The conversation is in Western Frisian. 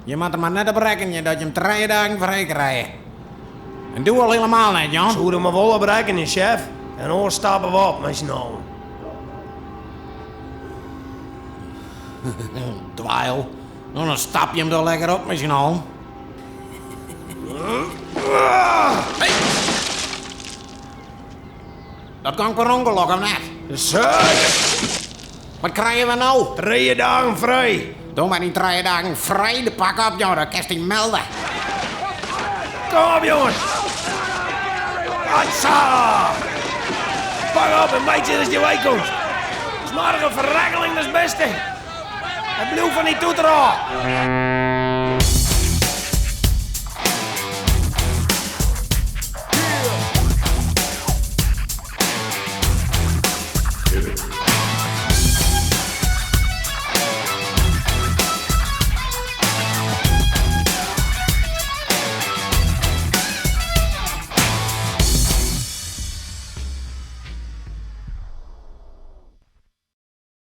Je moatte mar net op rekkenje dat jim trije dagen frij krije. En doe al helemaal net, Jan. Soe der mar wol op rekkenje, sjef. En oars stappe we op mei syn allen. Dweil. No, dan stap jim doch lekker op mei syn allen. Hey! Dat gong per ûngelok, of net? Seker! Wat krije we no? Trije dagen frij. Do mei dyn trije dagen frij de pak op, jong, dat kinst dy melde. Kom op, jonges. Atsa! Pak op en meitsje datst hjir weikomst. Smoarge ferrekkeling, dat is it bêste. En bliuw fan dy toeter ôf.